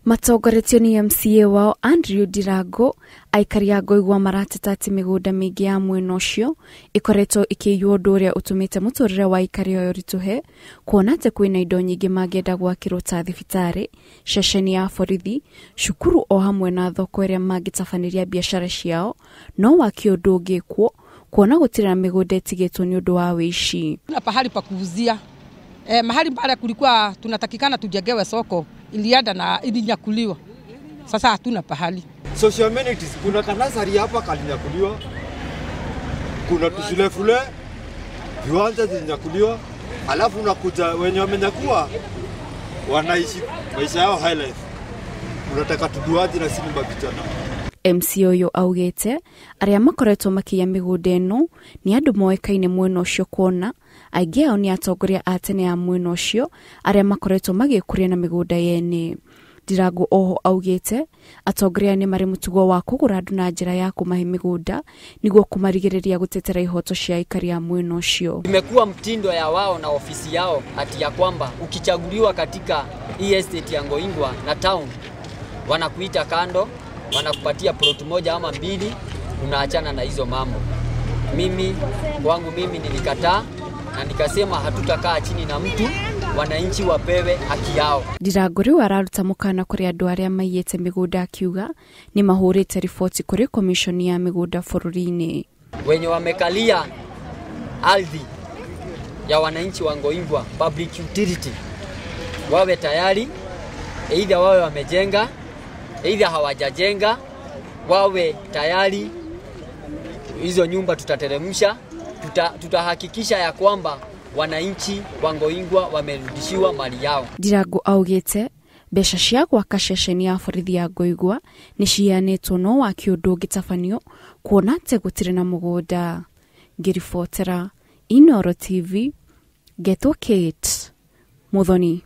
Matongoretio ni MCA wao Andrew Ndirangu, aikari a Ngoigwa marateta atĩ mĩgũnda mĩingĩ ya mwena ũcio ĩkoretwo ĩkĩiywo, ũndũ ũrĩa ũtũmĩte mũtũrĩre wa aikari ayo ũritũhe, kuona atĩ kwĩna indo nyingĩ mangĩenda gwakĩrwo ta thibitarĩ, ceceni ya borithi, cukuru o hamwe na thoko ĩrĩa mangĩtabanĩria biacara ciao, no waki ũndũ ũngĩkwo kuona gũtirĩ na mĩgũnda ĩtigĩtwo nĩ ũndũ wa wĩici. Na pahali pa kuuzia mahali pale kulikuwa tunatakikana tujengewe soko, ilienda na ilinyakuliwa. Sasa hatuna pahali. Social amenities, kuna kanasari hapa kalinyakuliwa, kuna tushule viwanja zilinyakuliwa, alafu unakuja wenye wamenyakua wanaishi maisha yao high life. Unataka tuduaje na sisi mabijana? MC ũyũ augĩte arĩa makoretwo makĩiya mĩgũnda ĩno nĩ andũ moĩkaine mwena ũcio, kuona aingĩ ao nĩ atongoria a tene a mwena ũcio arĩa makoretwo magĩkũria na mĩgũnda yene. Ndirangu oho augĩte atongoria nĩ marĩ mũtugo wa kũgũra andũ na njĩra ya kũmahe mĩgũnda nĩguo kũmarigĩrĩria gũtetera ihoto cia aikari a mwena ũcio. Imekuwa mtindo ya wao na ofisi yao ati ya kwamba ukichaguliwa katika hii estate ya Ngoingwa na town, wanakuita kando, wanakupatia plot moja ama mbili, unaachana na hizo mambo. Mimi kwangu mimi nilikataa na nikasema hatutakaa chini na mtu, wananchi wapewe haki yao. Ndirangu rĩu araruta mũkana kũrĩ andũ arĩa maiyĩte mĩgũnda, akiuga nĩ mahũrĩte riboti kũrĩ komishoni ya mĩgũnda bũrũri-inĩ. Wenye wamekalia ardhi ya wananchi wa Ngoingwa public utility wawe tayari, either wawe wamejenga, either hawajajenga, wawe tayari. Hizo nyumba tutateremsha, tutahakikisha ya kwamba wananchi wa Ngoingwa wamerudishiwa mali yao. Ndirangu augĩte mbeca cia gwaka ceceni ya borithi ya Ngoigwa nĩ ciheanĩtwo, no waki ũndũ ũngĩtabanio kuona atĩ gũtirĩ na mũgũnda. Ngĩribotera Inooro TV, Ngetwo Kate Muthoni.